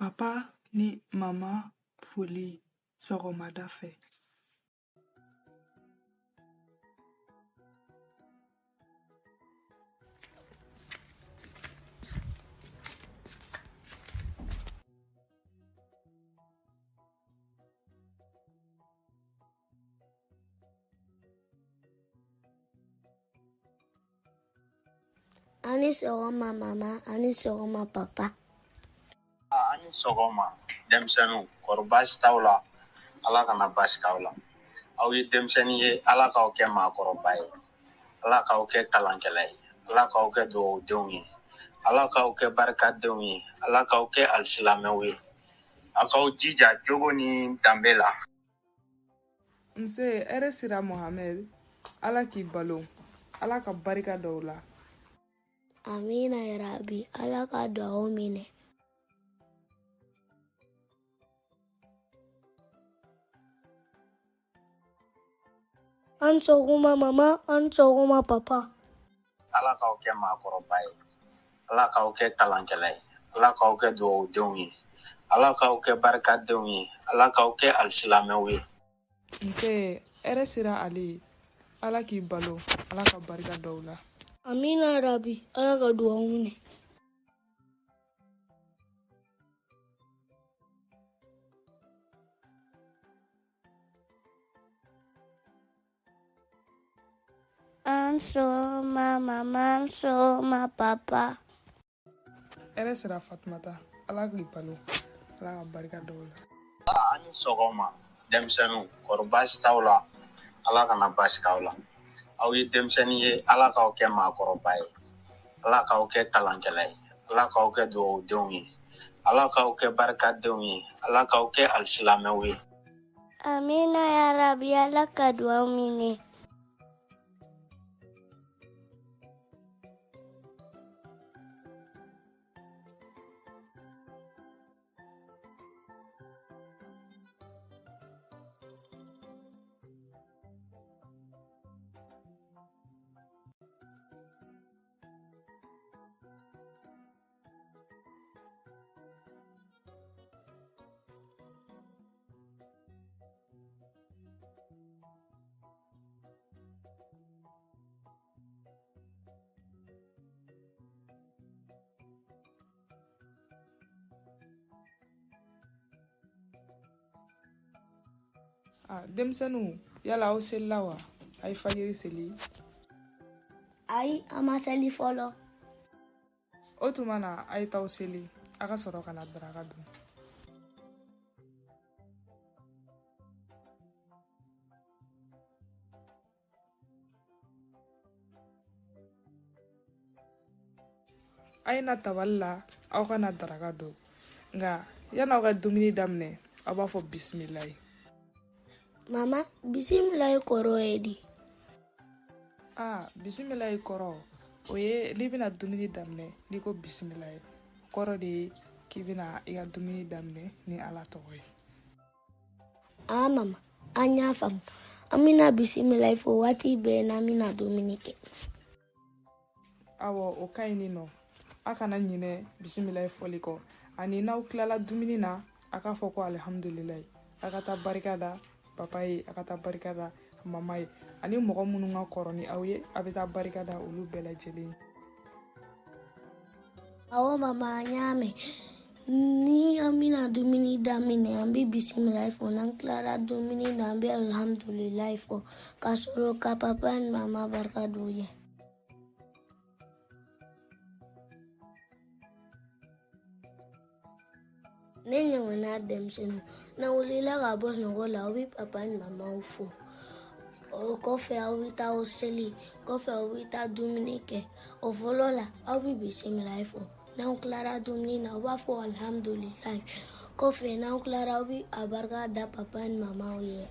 Papa ni mama foli sɔgɔmada fɛ. A ni sɔgɔma mama, a ni sɔgɔma papa. A ni sɔgɔma denmisɛnninw, kɔri baasi t'aw la? Ala kana baasi k'aw la. Aw ye denmisɛnnin ye, Ala k'aw kɛ maakɔrɔba ye, Ala k'aw kɛ kalankɛla ye, Ala k'aw kɛ dugawudenw ye, Ala k'aw kɛ barikadenw ye, Ala k'aw kɛ alisilamɛw ye. Aw k'aw jija jogo ni danbe la. Nse, hɛrɛ sira Mohamɛd, Ala k'i balo, Ala ka barika don i la. Amina yarabi, Ala ka dugawu minɛ. An sɔgɔma mama, an sɔgɔma papa. Ala k'aw kɛ maakɔrɔba ye, Ala k'aw kɛ kalankɛla ye, Ala k'aw kɛ dugawudenw ye, Ala k'aw kɛ barikadenw ye, Ala k'aw kɛ alisilamɛw ye. Nse, hɛrɛ sira Ali, Ala k'i balo, Ala ka barika don i la. Amina yarabi, Ala ka dugawu minɛ. An sɔgɔma mama, an sɔgɔma papa. Hɛrɛ sira Fatumata, Ala k'i balo, Ala ka barika don i la. A ni sɔgɔma denmisɛnninw, kɔri baasi t'aw la? Ala kana baasi k'aw la. Aw ye denmisɛnnin ye, Ala k'aw kɛ maakɔrɔba ye, Ala k'aw kɛ kalankɛla ye, Ala k'aw kɛ dugawudenw ye, Ala k'aw kɛ barikadenw ye, Ala k'aw kɛ alisilamɛw ye. Amina yarabi, Ala ka dugawu minɛ. A denmisɛnninw, yala aw selila wa? A ye fajiri seli? Ayi, an ma seli fɔlɔ. O tuma na a ye t'aw seli, a ka sɔrɔ ka na daraka dun. A ye na tabali la, aw ka na daraka dun. Nka yan'aw ka dumuni daminɛ, aw b'a fɔ bisimilayi. Mama, bisimilayi kɔrɔ ye di? Aa, bisimilayi kɔrɔ o ye n'i bɛna dumuni daminɛ, n'i ko bisimilayi, o kɔrɔ de ye k'i bɛna i ka dumuni daminɛ ni Ala tɔgɔ ye. Aa mama, an y'a faamu. An bɛna bisimilayi fɔ waati bɛɛ n'an bɛna dumuni kɛ. Awɔ, o ka ɲi nin nɔ. A kana ɲinɛ bisimilayi fɔli kɔ. Ani n'aw tilala dumuni na, a k'a fɔ ko alihamudulilayi. A ka taa barika da papa ye, a ka taa barika da mama ye, ani mɔgɔ minnu ka kɔrɔ ni aw ye, a bɛ taa barika da olu bɛɛ lajɛlen ye. Awɔ mama, an y'a mɛn. Ni an bɛna dumuni daminɛ, an bɛ bisimilayi fɔ. N'an tilara dumuni na, an bɛ alihamudulilayi fɔ ka sɔrɔ ka papa ni mama barika d'u ye. Ne ɲɔgɔnna denmisɛnninw, n'a wulila ka bɔ sunɔgɔ la, aw bɛ papa ni mamaw fo. O kɔfɛ aw bɛ taa aw seli, kɔfɛ aw bɛ taa dumuni kɛ. O fɔlɔ la, aw bɛ bisimilayi fɔ. N'aw tilara dumuni na, aw b'a fɔ alihamudulilayi. Kɔfɛ n'aw tilara, aw bɛ a barika da papa ni mamaw ye.